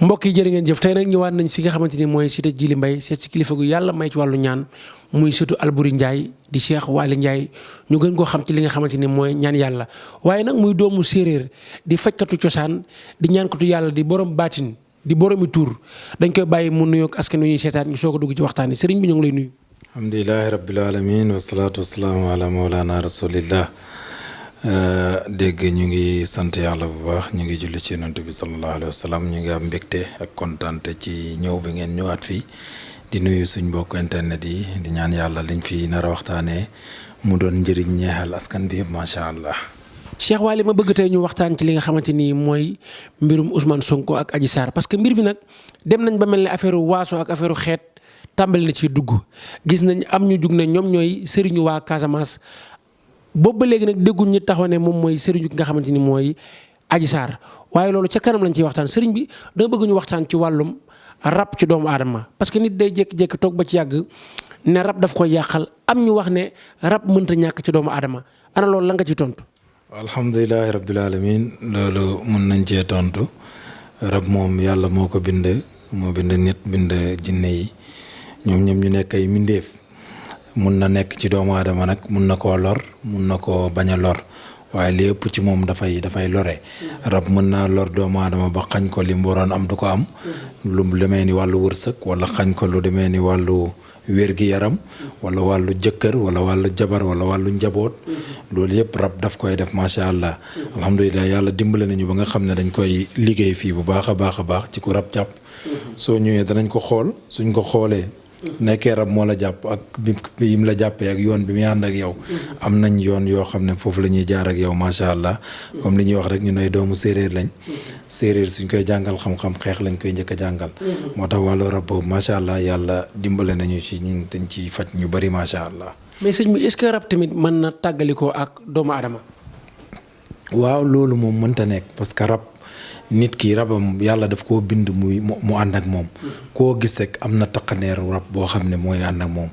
mbokk yi jërë ngeen jëf tey nag ñëwaat nañ fi nga xamante ni mooy cité Djily Mbaye seet si kilifa gu yàlla may ci wàllu ñaan muy sëtu Alboury Ndiaye di Cheikh Waly Ndiaye ñu gën koo xam ci li nga xamante ni mooy ñaan yàlla waaye nag muy doomu séeréer di fajkatu cosaan di ñaankatu yàlla di borom baatin di boromi tuur dañ koy bàyyi mu nuyoog askan wi ñuy seetaan ñu soog a dugg ci waxtaan yi sëriñ bi ñu ngi lay nuyu. alhamdulilahi rabbil alamin wasalaatu wasalaamu ala mawlana rasulillah dégg ñu ngi sant yàlla bu baax ñu ngi julli ci yonent bi sallallahu alayhi wa sallam ñu ngi am mbégte ak kontaante ci ñëw bi ngeen ñëwaat fii di nuyu suñ mbokk internet yi di ñaan yàlla liñ fi nar a waxtaanee mu doon njëriñ ñeexal askan bi yëpp macha allah. Cheikh Waly ma bëgg tey ñu waxtaan ci li nga xamante ni mooy mbirum Ousmane Sonko ak Adji Sarr parce que mbir bi nag dem nañ ba mel ne affaire waaso ak affaire xeet tàmbali na ci dugg gis nañ am ñu jug ne ñoom ñooy sëriñu waa Casamance. boobu ba léegi nag dégguñ ñu taxaw ne moom mooy sëriñu ki nga xamante ni mooy Adji Sarr waaye loolu ca kanam lañ ciy waxtaan sëriñ bi dama bëgg ñu waxtaan ci wàllum rab ci doomu aadama parce que nit day jékki-jékki toog ba ci yàgg ne rab daf koy yàqal am ñu wax ne rab mënta ñàkk ci doomu aadama ana loolu la nga ci tontu. alhamdulilahi rabbil alamin loolu mun nañ cee tontu rab moom yàlla moo ko bind moo bind nit bind jinne yi ñoom ñu nekk ay mbindeef mun na nekk ci doomu aadama nag mun na koo lor mun na koo bañ a lor waaye li ëpp ci moom dafay lore rab mën naa lor doomu aadama ba xañ ko li mu waroon am du ko am lu demee ni wàllu wërsëg wala xañ ko lu demee ni wàllu wér-gi-yaram wala wàllu jëkkër wala wàllu jabar wala wàllu njaboot loolu yëpp rab daf koy def macha allah alhamdulilah yàlla dimbale nañu ba nga xam ne dañ koy liggéey fii bu baax a baax ci ku rab jàpp soo ñëwee danañ ko xool suñ ko xoolee nekkee rab moo la jàpp ak bi yim la jàppee ak yoon bi muy ànd ak yow am nañ yoon yoo xam ne foofu la ñuy jaar ak yow macha allah comme li ñuy wax rek ñu ay doomu séeréer lañ séeréer suñ koy jàngal xam-xam xeex lañ koy njëkk a jàngal moo tax wàllu rab boobu macha allah yàlla dimbale nañu ci ñun dañ ci faj ñu bari macha allah. mais sëñ bi est-ce que rab tamit mën na tàggalikoo ak doomu aadama. waaw loolu moom mënta nekk parce que rab nit ki rabam yàlla daf koo bind mu ànd ak moom koo gis rek am na taqaneeru rab boo xam ne mooy ànd ak moom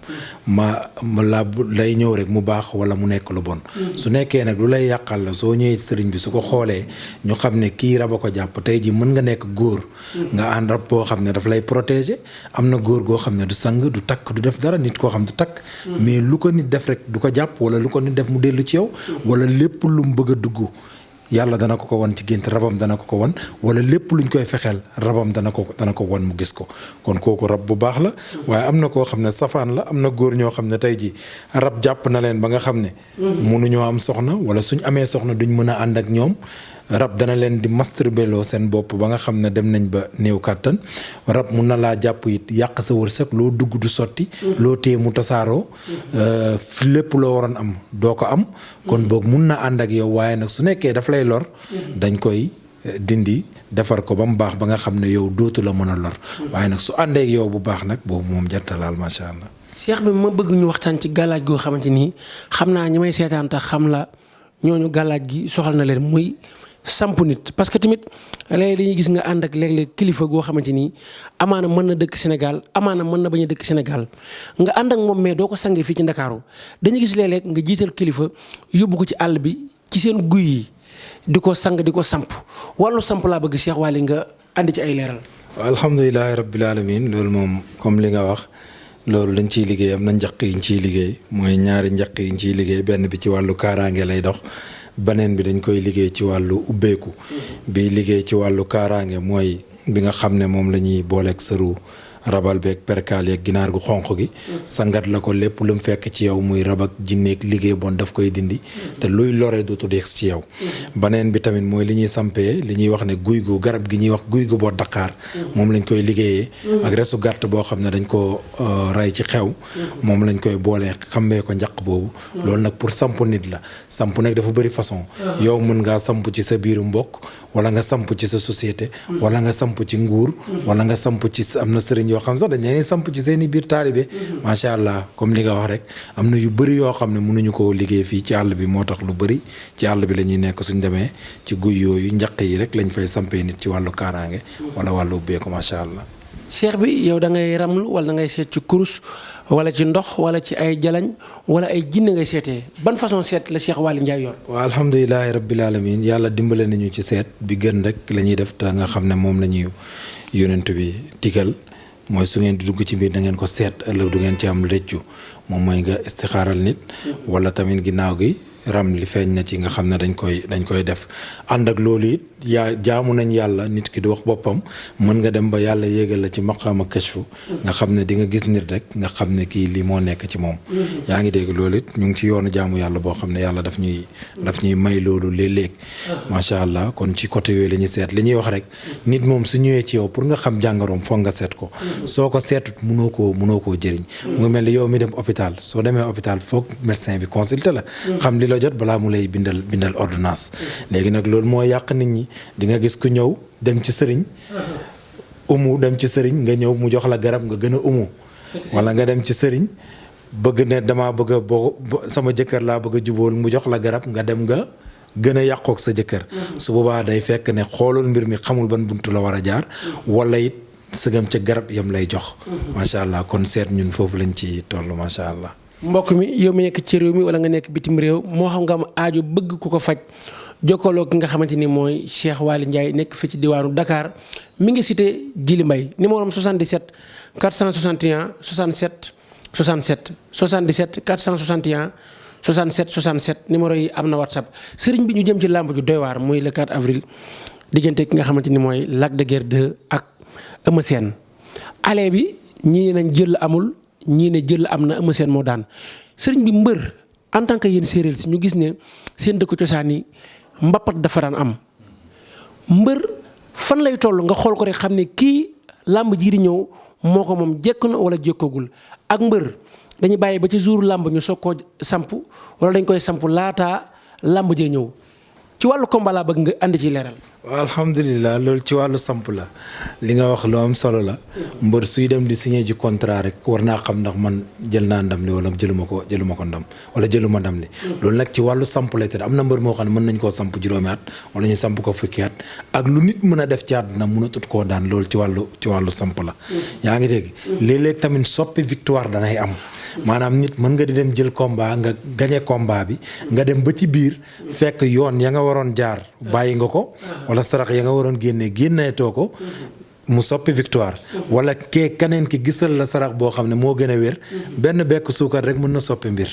lay ñëw rek mu baax wala mu nekk lu bon su nekkee nag lu lay yàqal la soo ñëwee sëriñ bi su ko xoolee ñu xam ne kii rab a ko jàpp tey ji mën nga nekk góor nga ànd rab boo xam ne daf lay protéger am na góor goo xam ne du sang du takk du def dara nit koo xam du takk mais lu ko nit def rek du ko jàpp wala lu ko nit def mu dellu ci yow wala lépp lu mu bëgg a dugg yàlla dana ko wan ci gént rabam dana ko wan wala lépp luñ koy fexeel rabam dana ko wan mu gis ko kon kooku rab bu baax la waaye am na koo xam ne safaan la am na góor ñoo xam ne tey ji rab jàpp na leen ba nga xam ne mënuñoo am soxna wala suñ amee soxna duñ mën a ànd ak ñoom rab dana leen di masturbeloo seen bopp ba nga xam ne dem nañ ba néew kàttan rab mun na laa jàpp it yàq sa wërsëg loo dugg du sotti loo téye mu tasaaroo lépp loo waroon am doo ko am kon boog mun na ànd ak yow waaye nag su nekkee daf lay lor dañ koy dindi defar ko ba mu baax ba nga xam ne yow dootu la mën a lor waaye nag su àndeek yow bu baax nag boobu moom jartalaal macha allah. Cheikh bi ma bëgg ñu waxtaan ci gàllaaj goo xamante ni xam naa ñi may seetaan tax xam la ñooñu gàllaaj gi soxal na leen muy samp nit parce que tamit léegi dañuy gis nga ànd ak léeg-léeg kilifa goo xamante ni amaana mën na dëkk Sénégal amaana mën na bañ a dëkk Sénégal nga ànd ak moom mais doo ko sangee fii ci Ndakaaru dañuy gis léeg-léeg nga jiital kilifa yóbbu ko ci àll bi ci seen guy yi di ko sang di ko samp wàllu samp laa bëgg Cheikh Waly nga andi ci ay leeral. alhamdulilahi rabbil alamin loolu moom comme li nga wax loolu lañ ciy liggéey am na njaq yi ñu ciy liggéey mooy ñaari njaq yi ñu ciy liggéey benn bi ci wàllu kaaraange lay dox beneen bi dañ koy liggéey ci wàllu ubbeeku bi liggéey ci wàllu kaaraange mooy bi nga xam ne moom la ñuy booleeg sëru rabal beeg perkaal yeeg ginaar gu xonq gi sangat la ko lépp lu mu fekk ci yow muy rab ak jinneeg liggéey bon daf koy dindi te luy lore dootu deeg ci yow beneen bi tamit mooy li ñuy sampee li ñuy wax ne guy gu garab gi ñuy wax guy gu boo Dakar moom lañ koy liggéeyee ak resu gàtt boo xam ne dañ ko rey ci xew moom lañ koy boolee xambee ko njaq boobu loolu nag pour samp nit la samp nag dafa bëri façon yow mën ngaa samp ci sa biiru mbokk wala nga samp ci sa société wala nga samp ci nguur wala nga samp ci am na sëriñ yoo xam sax dañ leen samp ci seen i biir taalibe macha allah comme li nga wax rek am na yu bëri yoo xam ne mënuñu koo liggéey fii ci àll bi moo tax lu bëri ci àll bi la ñuy nekk suñ demee ci guy yooyu njaq yi rek lañ fay sampee nit ci wàllu kaaraange wala wàllu ubbeeku macha allah. cheikh bi yow da ngay ramlu wala da ngay seet ci kurus wala ci ndox wala ci ay jalañ wala ay jinne ngay seetee ban façon seet la Cheikh Waly Ndiaye yor. waaw alhamdulilahi rabbil alamin yàlla dimbale nañu ci seet bi gën rek la ñuy def te nga xam ne moom la ñuy yonent bi digal mooy su ngeen di dugg ci mbir da ngeen ko seet ëllëg du ngeen ci am rëccu moom mooy nga istixaaral nit wala tamit ginnaaw gi ram li feeñ na ci nga xam ne dañ koy def ànd ak loolu it jaamu nañ yàlla nit ki di wax boppam mën nga dem ba yàlla yéegal la ci maqaama kashfu nga xam ne di nga gis nit rek nga xam ne kii lii moo nekk ci moom yaa ngi dégg loolu it ñu ngi ci yoonu jaamu yàlla boo xam ne yàlla daf ñuy may loolu léeg-léeg macha allah kon ci côté yooyu la ñuy seet li ñuy wax rek nit moom su ñëwee ci yow pour nga xam jàngaroom foog nga seet ko soo ko seetut mënoo koo jëriñ mu ngi mel ni yow mi dem hôpital soo demee hôpital foog médecin bi consulté la xam li la jot balaa mu lay bindal ordonnance léegi nag loolu moo yàq nit ñi di nga gis ku ñëw dem ci sëriñ dem ci sëriñ nga ñëw mu jox la garab nga gën a wala nga dem ci sëriñ bëgg ne damaa bëgg a sama jëkkër laa bëgg a jubóol mu jox la garab nga dem nga gën a yàqook sa jëkkër su boobaa day fekk ne xoolul mbir mi xamul ban buntu la war a jaar wala it sëgam ca garab yam lay jox macha allah kon seet ñun foofu lañ ci toll macha allah. mbokk mi yow mi nekk ci réew mi wala nga nekk bitim réew moo xam nga am aajo bëgg ku ko faj jokkaloo ki nga xamante ni mooy Cheikh Waly Ndiaye nekk fi ci diwaanu Dakar mi ngi cité Djily Mbaye numéro am 77 461 67 67 77 461 67 67 numéro yi am na WhatsApp sëriñ bi ñu jëm ci làmb ju doy waar muy le 4 avril diggante ki nga xamante ni mooy Lac de Guiers 2 ak Eumeu Sène ale bi ñii nañ jël amul ñii ne jël am na Eumeu Sène moo daan sëriñ bi mbër en tant que yéen séeréer si ñu gis ne seen dëkk cosaan yi mbappat dafa daan am mbër fan lay toll nga xool ko rek xam ne kii làmb jii di ñëw moo ko moom jekk na wala jekkagul ak mbër dañuy bàyyi ba ci jour làmb ñu soog koo samp wala dañ koy samp laataa làmb jee ñëw ci wàllu combat laa bëgg nga andi ci leeral. waaw alhamdulilah loolu ci wàllu samp la li nga wax lu am solo la mbër suy dem di signé ji contrat rek war naa xam ndax man jël naa ndam li wala jëluma ko ndam wala jëluma ndam li loolu nag ci wàllu samp lay tëdd am na mbër moo xam ne mën nañ koo samp juróomi at wala ñu samp ko fukki at ak lu nit mën a def ci àdduna mën a tut koo daan loolu ci wàllu samp la yaa ngi dégg léeg-léeg tamit soppi victoire danay am maanaam nit mën nga di dem jël combat nga gagné combat bi nga dem ba ci biir fekk yoon ya nga waroon jaar bàyyi nga ko wala sarax ya nga waroon génneetoo ko mu soppi victoire wala keneen ki gisal la sarax boo xam ne moo gën a wér benn bekk suukar rek mën na soppi mbir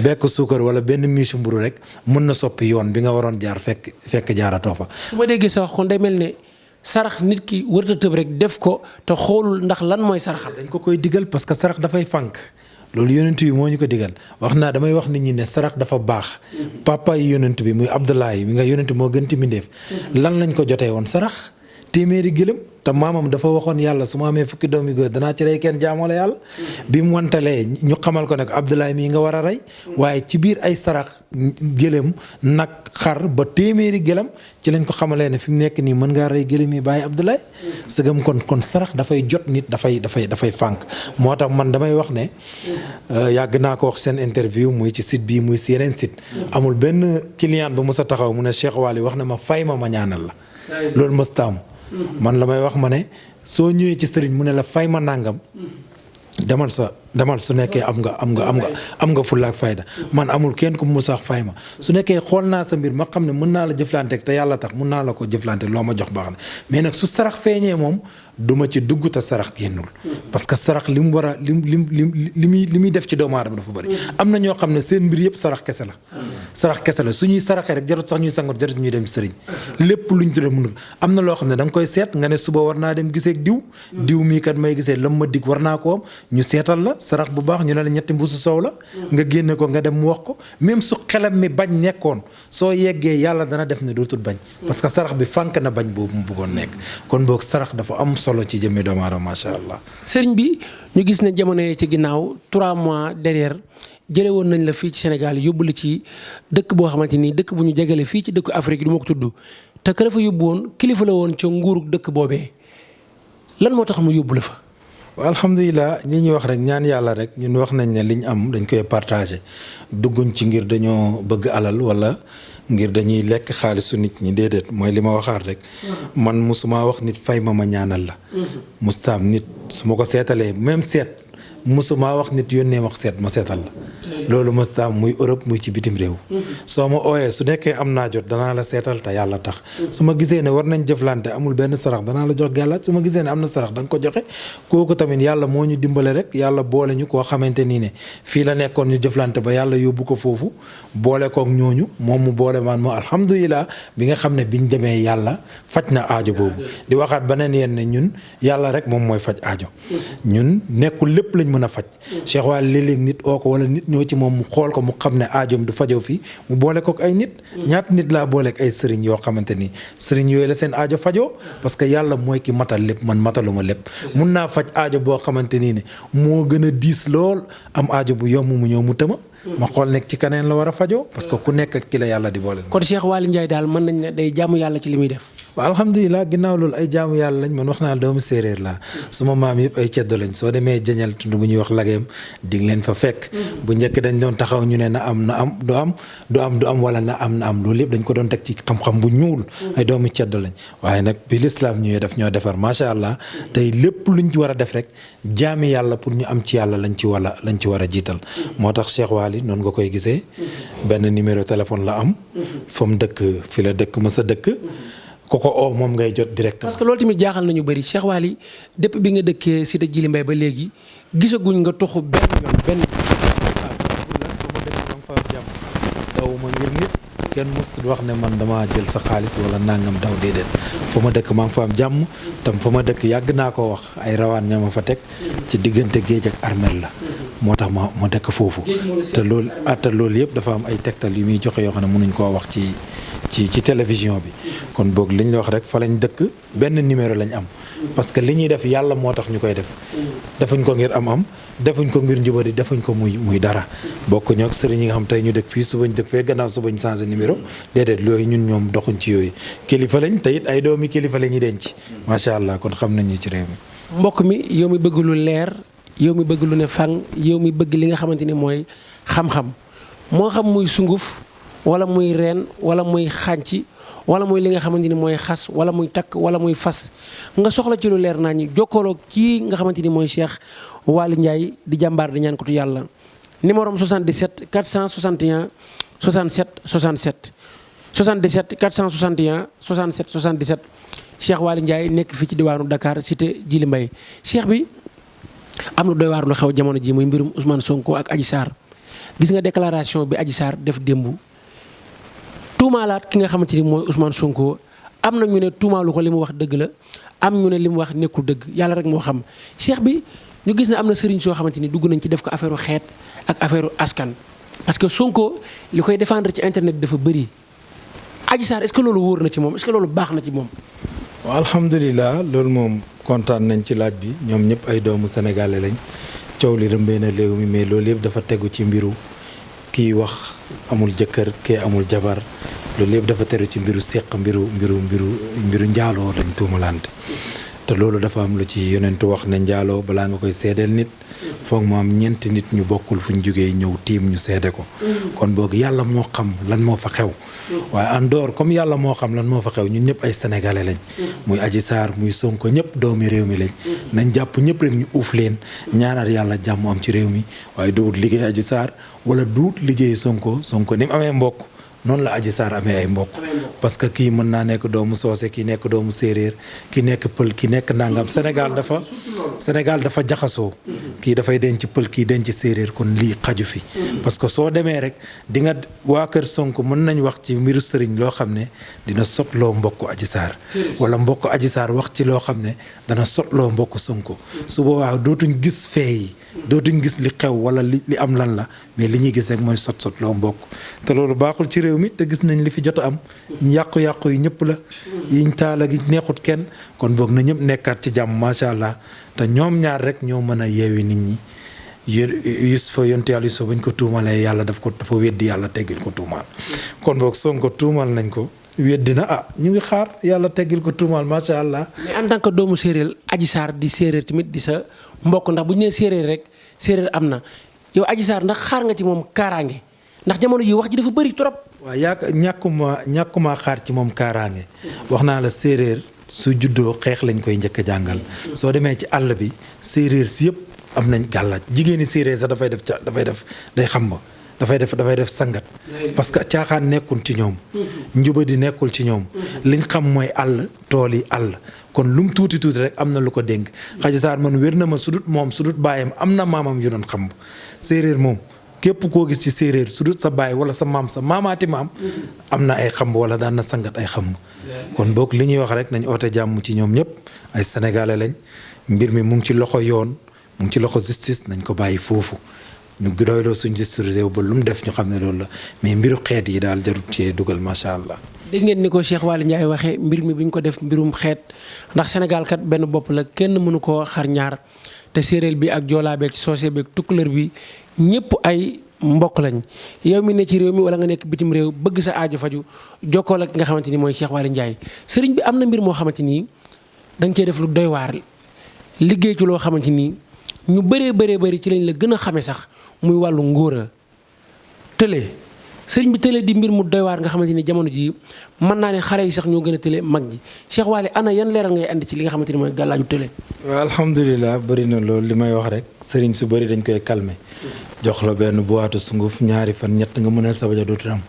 bekk suukar wala benn miisu mburu rek mën na soppi yoon bi nga waroon jaar fekk jaaratoo fa. su ma déggee sa wax kon day mel ne sarax nit ki wërta tëb rek def ko te xoolul ndax lan mooy saraxam. dañ ko koy digal parce que sarax dafay fànk loolu yonent bi moo ñu ko digal wax naa damay wax nit ñi ne sarax dafa baax papa yi yonent bi muy Abdoulaye mi nga yonent moo gën ti mbindeef lan lañ ko jotee woon sarax téeméeri gëlëm te maamam dafa waxoon yàlla su ma amee fukki doom yu góor danaa ci rey kenn jaamoo la yàlla bi mu wantalee ñu xamal ko ne Abdoulaye mii nga war a rey waaye ci biir ay sarax gëlëm nag xar ba téeméeri gëlëm ci lañ ko xamalee ne fi mu nekk nii mën ngaa rey gëlëm yi bàyyi Abdoulaye sëgam kon sarax dafay jot nit dafay fànk moo tax man damay wax ne yàgg naa ko wax seen interview muy ci site bii muy si yeneen site amul benn client bu mës a taxaw mu ne Cheikh Waly wax na ma fay ma ñaanal la loolu mës ta am man la may wax ma ne soo ñëwee ci sëriñ mu ne la fay ma nàngam demal su nekkee am nga fulla ak fayda man amul kenn ku mu sax fay ma su nekkee xool naa sa mbir ma xam ne mën naa la jëflanteeg te yàlla tax mën naa la ko jëflante loo ma jox baax na mais nag su sarax feeñee moom duma ci dugg te sarax génnul parce que sarax li mu war a li muy def ci doomu aadama dafa bëri am na ñoo xam ne seen mbir yëpp sarax kese la suñuy saraxee rek jarut sax ñuy sangot jarut ñuy dem sëriñ lépp luñ tudde mën am na loo xam ne da nga koy seet nga ne suba war naa dem giseeg diw mii kat may gisee lam ma dig war naa ko am ñu seetal la sarax bu baax ñu ne la ñetti mbuusu soow la nga génne ko nga dem mu wax ko même su xelam mi bañ nekkoon soo yeggee yàlla dana def ne dootul bañ parce que sarax bi fànk na bañ boobu mu bëggoon nekk kon boog sarax dafa am solo ci jëmmi doomu aadama macha allah. sëriñ bi ñu gis ne jamono yi ci ginnaaw 3 mois derrière jële woon nañ la fii ci Sénégal yóbbu la ci dëkk boo xamante ni dëkk bu ñu jegale fii ci dëkku Afrique du ma ko tudd te ka la fa yóbbu woon kilifa la woon ca nguuru dëkk boobee lan moo tax mu yóbbu la fa. alhamdulilah ñi ñuy wax rek ñaan yàlla rek ñun wax nañ ne liñ am dañ koy partagé dugguñ ci ngir dañoo bëgg alal wala ngir dañuy lekk xaalisu nit ñi déedéet mooy li ma waxaat rek man musuma wax nit fay ma ñaanal la mustaam nit su ma ko seetalee même seet musuma wax nit yónnee ma seet ma seetal la loolu mustaam muy Europe muy ci bitim réew soo ma ooyee su nekkee am naa jot danaa la seetal te yàlla tax su ma gisee ne war nañ jëflante amul benn sarax danaa la jox gàllaaj su ma gisee ne am na sarax da nga ko joxe kooku tamit yàlla moo ñu dimbale rek yàlla boole ñu koo xamante nii ne fii la nekkoon ñu jëflante ba yàlla yóbbu ko foofu boole kook ñooñu moom mu boole man moo alhamdulilah bi nga xam ne biñ demee yàlla faj na aajo boobu di waxaat beneen yéen ne ñun yàlla rek moom mooy faj aajo ñun nekkul lépp lañ mën a faj Cheikh Waly léeg-léeg nit oo ko wala nit ñoo ci moom mu xool ko mu xam ne aajoom du fajoo fii mu boole kook ay nit ñaata nit laa booleek ay sëriñ yoo xamante ni sëriñ yooyu la seen aajo fajoo parce que yàlla mooy ki matal lépp man mataluma lépp mun naa faj aajo boo xamante nii ne moo gën a diis lool am aajo bu yomb mu ñëw mu tëma ma xool nekk ci kaneen la war a fajoo parce que ku nekk ak ki la yàlla di boole. kon Cheikh Waly Ndiaye daal mën nañ ne day jaamu yàlla ci li muy def. waaw alhamdulilah ginnaaw loolu ay jaamu yàlla lañ man wax naa doomu séeréer laa suma maam yëpp ay ceddo lañ soo demee jëñal tund bu ñuy wax lageem dig leen fa fekk bu njëkk dañ doon taxaw ñu ne na am du am wala na am loolu yëpp dañ ko doon teg ci xam-xam bu ñuul ay doomu ceddo lañ waaye nag bi lislaam ñëwee daf ñoo defar macha allah tey lépp luñ ci war a def rek jaami yàlla pour ñu am ci yàlla lañ ci war a jiital moo tax Cheikh Waly noonu nga koy gisee benn numéro téléphone la am fa mu dëkk fi la dëkk ma sa dëkk ko oo moom ngay jot direct. parce que loolu tamit jaaxal nañu bëri Cheikh Waly depuis bi nga dëkkee Cité Djily Mbaye ba léegi gisaguñ nga toxu benn yoon benn. daw ma ngir nit kenn mës wax ne man dama jël sa xaalis wala nangam daw déedéet fa ma dëkk maa ngi fa am jàmm tam fa ma dëkk yàgg naa ko wax ay rawaan ña ma fa teg ci diggante géej ak armel la moo tax ma dëkk foofu te loolu yëpp dafa am ay tegtal yu muy joxe yoo xam ne mënuñ koo wax ci télévision bi kon boog liñ la wax rek fa lañ dëkk benn numéro lañ am parce que li ñuy def yàlla moo tax ñu koy def defuñ ko ngir am defuñ ko ngir njubari defuñ ko muy dara bokk ñoo ak sëriñ yi nga xam tey ñu dëkk fii subañ dëkk fee gannaaw subañ changé numéro déedéet yooyu ñun ñoom doxuñ ci yooyu kilifa lañ te it ay doomi kilifa la ñuy denc macha allah kon xam nañu ci réew mi. mbokk mi yow mi bëgg lu leer yow mi bëgg lu ne fang yow mi bëgg li nga xamante ni mooy xam-xam moo xam muy sunguf wala muy reen wala muy xànc wala muy li nga xamante ni mooy xas wala muy takk wala muy fas nga soxla ci lu leer naa ñi jokkooloo kii nga xamante ni mooy Cheikh Waly Ndiaye di jàmbaar di ñaan ko tu yàlla numéro am 77 461 67 67 77 461 67 77 Cheikh Waly Ndiaye nekk fii ci diwaanu Dakar Cité Djily Mbaye Cheikh bi am na doy waar lu xew jamono ji muy mbirum Ousmane Sonko ak Adji Sarr gis nga déclaration bi Adji Sarr def démb tuumaalaat ki nga xamante ni mooy Ousmane Sonko am na ñu ne tuumaalu ko li mu wax dëgg la am ñu ne li mu wax nekkul dëgg yàlla rek moo xam Cheikh bi ñu gis ne am na sëriñ soo xamante ni dugg nañ ci def ko affaire xeet ak affaire askan parce que Sonko li koy défendre ci internet dafa bëri Adji Sarr est-ce que loolu wóor na ci moom est-ce que loolu baax na ci moom. waaw alhamdulilah loolu moom kontaan nañ ci laaj bi ñoom ñëpp ay doomu sénégalais lañ coow li rëmbee na réew mi mais loolu yëpp dafa tegu ci mbiru kii wax amul jëkkër kii amul jabar loolu yëpp dafa tegu ci mbiru séq mbiru njaaloo lañ tuumalante te loolu dafa am lu ci yonentu wax ne njaaloo balaa nga koy seedeel nit foog mu am ñeenti nit ñu bokkul fu ñu jógee ñëw tiim ñu seede ko kon boog yàlla moo xam lan moo fa xew waaye en dehors comme yàlla moo xam lan moo fa xew ñun ñëpp ay sénégalais lañ muy Adji Sarr muy Sonko ñëpp doomi réew mi lañ nañ jàpp ñëpp rek ñu uuf leen ñaanal yàlla jàmm am ci réew mi waaye duut liggéey Adji Sarr wala duut liggéey Sonko ni mu amee mbokk noonu la Adji Sarr amee ay mbokk parce que kii mën naa nekk doomu soose kii nekk doomu séeréer kii nekk pël kii nekk nangam Sénégal dafa jaxasoo kii dafay denc pël kii denc séeréer kon lii xaju fi parce que soo demee rek di nga waa kër Sonko mën nañ wax ci mbiru sëriñ loo xam ne dina sotloo mbokk Adji Sarr wala mbokk Adji Sarr wax ci loo xam ne dana sotloo mbokk Sonko su boobaa dootuñ gis fee yi dootuñ gis li xew wala li am lan la mais li ñuy gis rek mooy sotloo mbokk te loolu baaxul ci réew mi te gis nañ li fi jot a am yàqu-yàqu yi ñëpp la yiñ taala gi neexut kenn kon boog na ñëpp nekkaat ci jàmm macha allah te ñoom ñaar rek ñoo mën a yeewi nit ñi Yusufa yontu yàlla Yusufa bañ ko tuumalee yàlla dafa weddi yàlla teggil ko tuumaal kon boog Sonko tuumal nañ ko weddi na ñu ngi xaar yàlla teggil ko tuumaal macha allah. mais en tant que doomu séeréer Adji Sarr di séeréer tamit di sa mbokk ndax bu ñu nee séeréer rek séeréer am na yow Adji Sarr ndax xaar nga ci moom kaaraange ndax jamono ji wax ji dafa bëri trop. waaw ñàkkuma xaar ci moom kaaraange wax naa la séeréer su juddoo xeex lañ koy njëkk a jàngal soo demee ci àll bi séeréer si yëpp am nañ gàllaaj jigéeni séeréer sax day xam ba dafay def sangat parce que caaxaan nekkul ci ñoom njubadi nekkul ci ñoom liñ xam mooy àll tool yi àll kon lum tuuti rek am na lu ko dénk Xaji Saar man wér na ma sudut moom sudut baayam am na maamam yu doon xam séeréer moom képp koo gis ci séeréer sudut sa baay wala sa maam sa maamaati maam am na ay xamb wala daan na sangat ay xamb kon boog li ñuy wax rek nañ oote jàmm ci ñoom ñëpp ay sénégalais lañ mbir mi mu ngi ci loxo yoon mu ngi ci loxo justice nañ ko bàyyi foofu ñu doyloo suñ justice réew ba lu mu def ñu xam ne loolu la mais mbiru xeet yi daal jarut cee dugal macha allah. dégg ngeen ni ko Cheikh Waly Ndiaye waxee mbir mi bu ñu ko def mbirum xeet ndax Sénégal kat benn bopp la kenn mënu koo xar ñaar te séeréer bi ak joolaa beeg soose beeg tukkuleur bi ñëpp ay mbokk lañ yow mi ne ci réew mi wala nga nekk bitim réew bëgg sa aajo faju jokkool ak nga xamante ni mooy Cheikh Waly Ndiaye sëriñ bi am na mbir moo xamante ni da nga cee def lu doy waar liggéey ci loo xamante ni ñu bëree ci lañ la gën a xamee sax muy wàllu ngóora tële sëriñ bi tële di mbir mu doy waar nga xamante ni jamono ji mën naa ne xale yi sax ñoo gën a tële mag ji Cheikh Waly ana yan leeral ngay andi ci li nga xamante ni mooy gàllaaju tële. waaw alhamdulilah bëri na loolu li may wax rek sëriñ su bëri dañ koy calmer jox la benn boîte sunguf ñaari fan ñett nga mënal sa baja dootul am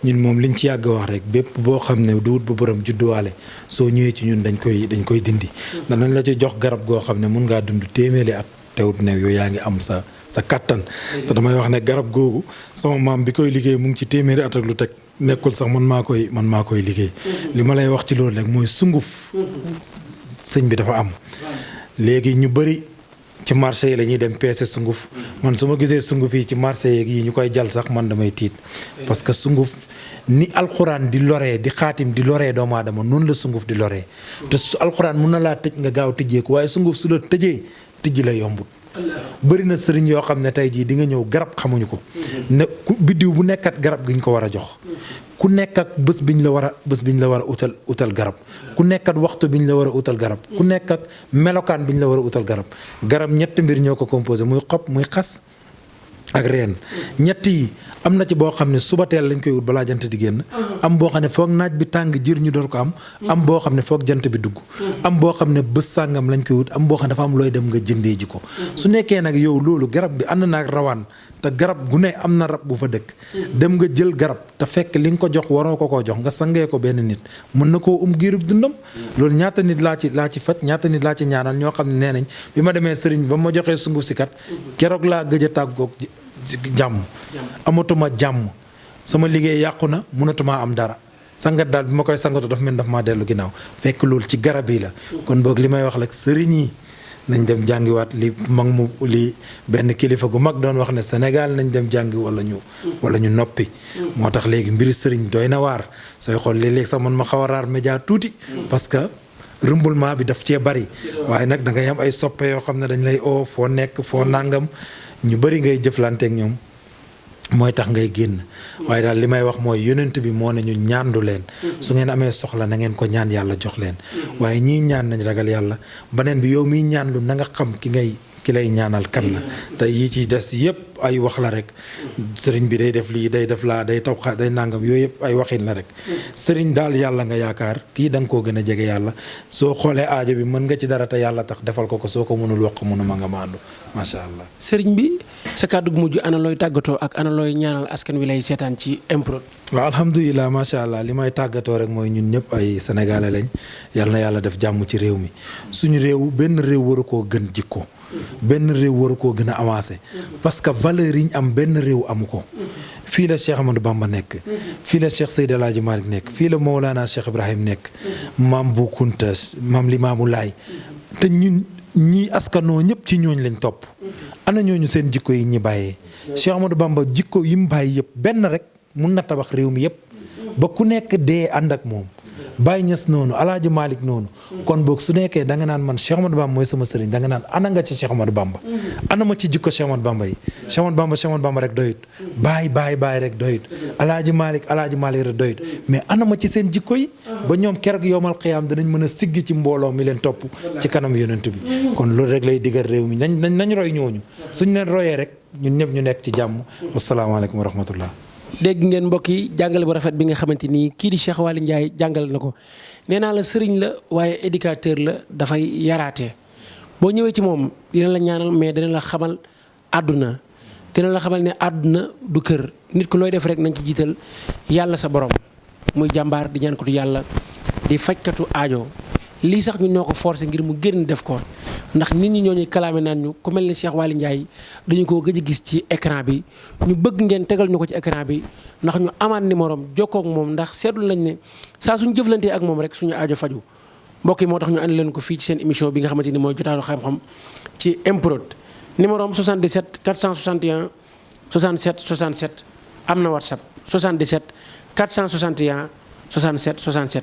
ñun moom liñ ci yàgg wax rek bépp boo xam ne duwut bu borom judduwaale soo ñëwee ci ñun dañ koy dindi. danañ la ci jox garab goo xam ne mun ngaa dund téeméeri at teewut ne yow yaa ngi am sa kattan te damay wax ne garab googu sama maam bi koy liggéey mu ngi ci téeméeri at ak lu teg nekkul sax man maa koy liggéey li ma lay wax ci loolu rek mooy sunguf sëñ bi dafa am léegi ñu bëri ci marché yi la ñuy dem peese sunguf man su ma gisee sunguf yi ci marché yi ñu koy jal sax man damay tiit parce que sunguf ni alxuraan di loree di xaatim di loree doomu aadama noonu la sunguf di loree te su alxuraan mun na laa tëj nga gaaw tëjee ko waaye sunguf su la tëjee tijji la yombut bëri na sëriñ yoo xam ne tey jii di nga ñëw garab xamuñu ko ne biddiw bu nekkat garab gi ñu ko war a jox ku nekk ak bés biñ la war a utal garab ku nekkat waxtu biñ la war a utal garab ku nekk ak melokaan biñ la war a utal garab ñetti mbir ñoo ko composé muy xob muy xas ak reen ñett yi am na ci boo xam ne suba teel lañ koy wut balaa jant di génn am boo xam ne foog naaj bi tàng jir ñu door ko am boo xam ne foog jant bi dugg am boo xam ne bés sàngam lañ koy wut am boo xam ne dafa am looy dem nga jëndee ji ko su nekkee nag yow loolu garab bi ànd naag rawaan te garab gu ne am na rab bu fa dëkk dem nga jël garab te fekk li nga ko jox waroo ko koo jox nga sangee ko benn nit mën na koo giirub dundam loolu ñaata nit laa ci faj ñaata nit laa ci ñaanal ñoo xam ne nee nañ bi ma demee sëriñ ba ma joxee sunguf si kat keroog laa gëj a tàggoog jàmm amatuma jàmm sama liggéey yàqu na mënatuma am dara sangat daal bi ma koy sangatu daf mel daf maa dellu ginnaaw fekk loolu ci garab yi la kon boog li may wax rek sëriñ yi nañ dem jàngiwaat li benn kilifa gu mag doon wax ne Sénégal nañ dem jàngi wala ñu noppi moo tax léegi mbiri sëriñ doy na waar sooy xool léeg-léeg sax man ma xaw a raar média tuuti parce que rëmbulement bi daf cee bari waaye nag da ngay am ay soppe yoo xam ne dañ lay oo foo nekk foo nàngam ñu bëri ngay jëflanteek ñoom mooy tax ngay génn waaye daal li may wax mooy yonent bi moo ne ñu ñaandu leen su ngeen amee soxla na ngeen ko ñaan yàlla jox leen waaye ñii ñaan nañ ragal yàlla beneen bi yow miy ñaanlu na nga xam ki lay ñaanal kan la te yi ci des yëpp ay wax la rek sëriñ bi day def lii day def laa day taw day nàngam yooyu yëpp ay waxin la rek sëriñ daal yàlla nga yaakaar kii da nga koo gën a jege yàlla soo xoolee aajo bi mën nga ci dara te yàlla tax defal ko soo ko mënul wax mënuma nga maandu macha allah. sëriñ bi sa kàddu gu mujj ana looy tàggatoo ak ana looy ñaanal askan wi lay seetaan ci MPROD. waaw alhamdulilah macha allah li may tàggatoo rek mooy ñun ñëpp ay sénégalais lañ yal na yàlla def jàmm ci réew mi suñu réew benn réew waru koo gën jikko benn réew waru koo gën a avancé parce que valeur yi ñu am benn réew amu ko fii la Cheikh Amadou Bamba nekk fii la Cheikh Seydi El Hadji Malick nekk fii la Mawlana Cheikh Ibrahim nekk maam Bu Kunta maam Limaamu Laay te ñun ñii askanoo ñëpp ci ñooñ lañ topp ana ñooñu seen jikko yi ñi bàyyee Cheikh Amadou Bamba jikko yi mu bàyyi yëpp benn rek mun na tabax réew mi yëpp ba ku nekk dee ànd ak moom Baye Niass noonu Alaaji Malick noonu kon boog su nekkee da nga naan man Cheikh Amadou Bamba mooy sama sëriñ da nga naan ana nga ci Cheikh Amadou Bamba ana ma ci jikko Cheikh Amadou Bamba yi Cheikh Amadou Bamba rek doyut Baye rek doyut Alaaji Malick rek doyut mais ana ma ci seen jikko yi ba ñoom keroog yowmal xiyaam danañ mën a siggi ci mbooloo mi leen topp ci kanam yonent bi kon loolu rek lay digal réew mi nañ roy ñooñu suñ leen royee rek ñun ñëpp ñu nekk ci jàmm wasalaamaaleykum wa rahmatullah dégg ngeen mbokk yi jàngale bu rafet bi nga xamante ni kii di Cheikh Waly Ndiaye jàngale na ko nee naa la sëriñ la waaye éducateur la dafay yaraate boo ñëwee ci moom dina la ñaanal mais dina la xamal àdduna dina la xamal ne àdduna du kër nit ku looy def rek nañ ci jiital yàlla sa borom muy jàmbaar di ñaan ko tu yàlla di fajkatu aajo lii sax ñu ñoo ko forcé ngir mu génn def ko ndax nit ñi ñoo ñuy kalaame naan ñu ku mel ni Cheikh Waly Ndiaye dañu ko gëj a gis ci écran bi ñu bëgg ngeen tegal ñu ko ci écran bi ndax ñu amaat numéro am jokkoo ak moom ndax seetlu nañ ne saa suñu jëflantee ak moom rek suñu aajo faju mbokk yi moo tax ñu andi leen ko fii ci seen émission bi nga xamante ni mooy jotaalu xam-xam ci MPROD numéro am 77 461 67 67 am na WhatsApp 77 461 67 67